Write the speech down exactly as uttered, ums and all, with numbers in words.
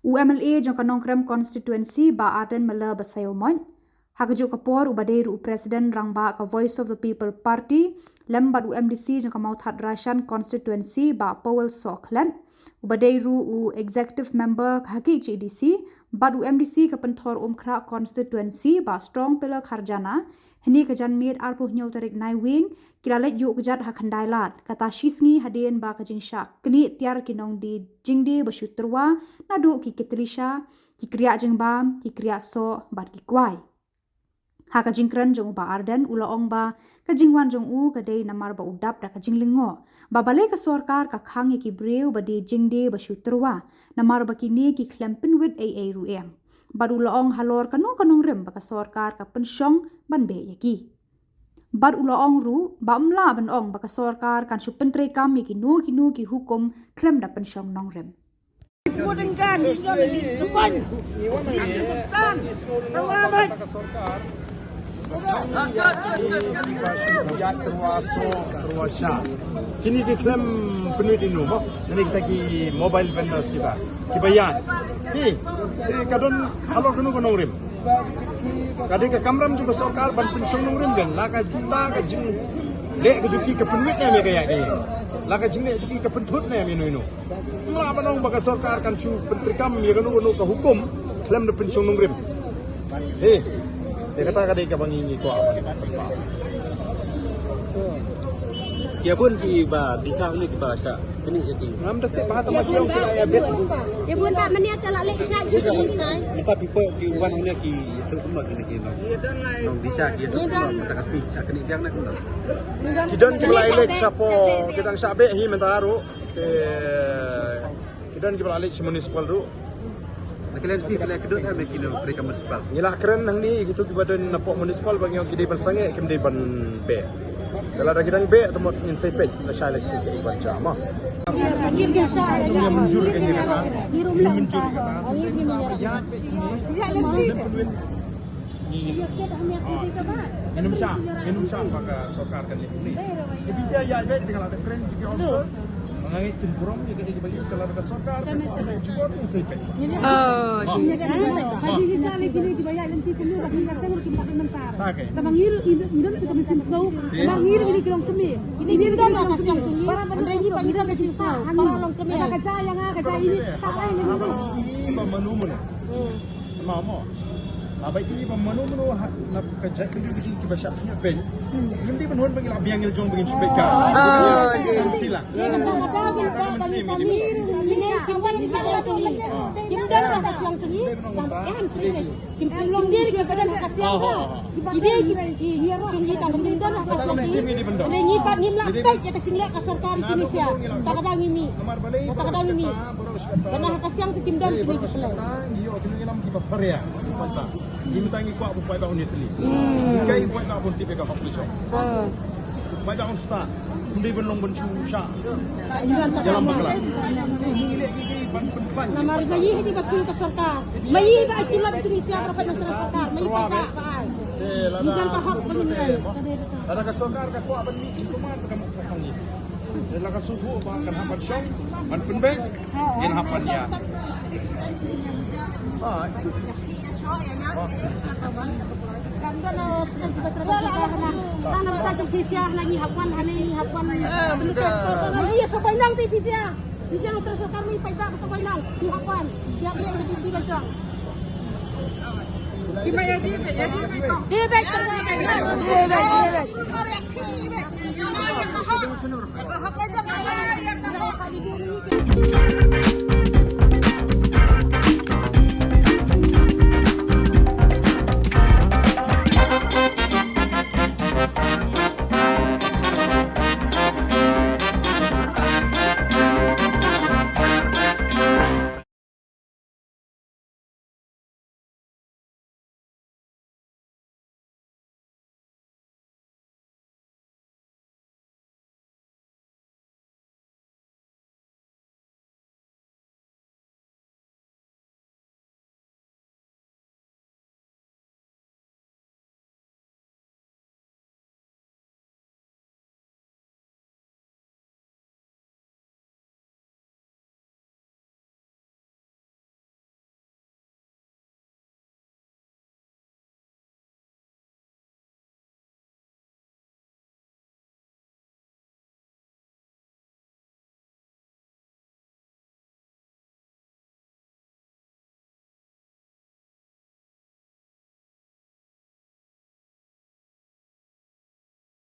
U M L A jong ka Nongkrem constituency, Bah Ardent Miller Basaiawmoit, ha kajuh ka por uba dei ruh u President Rangbah ka Voice of the People Party, lem bad u M D C jong ka Mawthadraishan constituency, Bah Powell Sohkhlet, uba dei ruh u Executive Member ka Hakih Chihdisi, bad u M D C ka Pynthorumkhrah constituency, Bah Strongpiller Kharjana, hynne ka janmiet arphew hynñiew tarik Naiwieng, ki la leit ïuh kjat ha Khyndai Lad, kata shi sngi hadien ba ka jingshah knieh tiar ki nongdie jingdie ba shu tyrwa, naduh ki kitlisha, ki kriah jingbam, ki kriah soh, bad ki kwai. Ha ka jingkren jong u Bah Ardent u la ong ba ka jingwan jong u ka dei namar ba u dap da ka jinglyngngoh ba balei ka sorkar ka khang ïa ki briew ba die jingdie ba shu tyrwa, namar ba kine ki khlem pynwit ei ei ruh em. Bad u la ong halor kano ka nongrim ba ka sorkar ka pynshong ban beh ïa ki. Bad u la ong ruh ba ym lah ban ong ba ka sorkar kan shu pyntreikam ïa kino kino ki hukum khlem da pynshong nongrim. Wooden gun, he's gonna use the gun. He understand. Tyrwa bad. Kine ki khlem pynwit ïa u mo. Kine kita ki mobile vendors kita. Kiba ïaid. Hi, hi, ka don halor kano ka nongrim. Ka dei ka kamram jong ka sorkar ban pynshong nongrim, kan la kata ka jingleh ka jong ki ka pynwit ne em ïa ka ïaid ka ïeng. La ka jingleh jong ki ka pynthut ne em ïa ino ino. Ym lah ban ong ba ka sorkar kan shu pyntreikam ïa kano kano ka hukum khlem da pynshong nongrim. He. Te kata ka dei kaba ngi ngi kwah ban pynpaw. Ki bun kiba disa ne kiba shah knieh ïa ki. Ngam da tip ba ha tama ki ong ki la ïa bet. Ki bun ba mynne ka la leh shah ki ki tai. Nangta phi poi ki wan hangne ki ïathuh kumno kine ki nong, nongdisa ki ïathuh kumno mynta ka sngi shah knieh biang ne kumno. Ki don kiba la leit shapoh, ki dang shah beh hi mynta ruh. Te ki don kiba la leit sha municipal ruh. Na ki leng phi ki la kdut ha me ki nongtrei ka municipal. Ngi la kren hangne ïa kito kiba don napoh municipal ba ngi ong ki dei ban sangeh kim dei ban beh. Te lada ki dang beh te mut ngin sa peit lashai lashai ki ban jam ah. Ngi mynjur ka ngi kata. Ngi mynjur ka kata. Ngi Ngin ym shah, ngin ym shah ba ka sorkar kan leh kumne. Te phi sa ïaid beit te ka la da kren ki officer. Nga ngeit kin burom ïa ka dei kaba leh ka la da ka sorkar ka jubor kin sa peit. Oh, ha. Te ka. Te. Te. Haba i ba mano mano. Haba i ba mano mano ha, na ka jait ka jong ki ba shah knieh beiñ. Ngim dei ban hun ba ngi la biang ngi la jong ba ngin shu beit ka. Ah, okey. Ngim dei la. Ngim dei la. Kim don ha ka siang jong ngi. Kim don ha ka siang jong ngi. Kim don ha ka siang jong ngi. Kim don ha ka siang jong ngi. Ngi pat ngim lah peit ïa ka jingleh ka sorkar ïa ki Malaysia. Ta ka dang ngi mih. Ta ka dang ngi mih. Bad na ha ka siang te kim don kine ki shlei. Ngi ïoh kine ki lam kiba pher ïa u paidbah. Ngi mynta ngi kwah ba u paidbah un ïatylli. Ngi kwah u paidbah un tip ïa ka hok ka jong u. U paidbah un stad. Um dei ban long ban shu shah ïalam bakla. Ngi leh ki ki ban pynplan. Namar ba ïa hi ba ki ka sorkar. Ba ïa ba ki lam kine sia ka pynplan ka sorkar. Ba ïa ba ba ai. Ngi don ka hok ba ngi ai. Lada ka sorkar ka kwah ban mih ki kumne ka mih sa khang ngi. Te la ka sngewthuh ba kan hap ban shong, ban pynbeit, ngin hap ban ïa.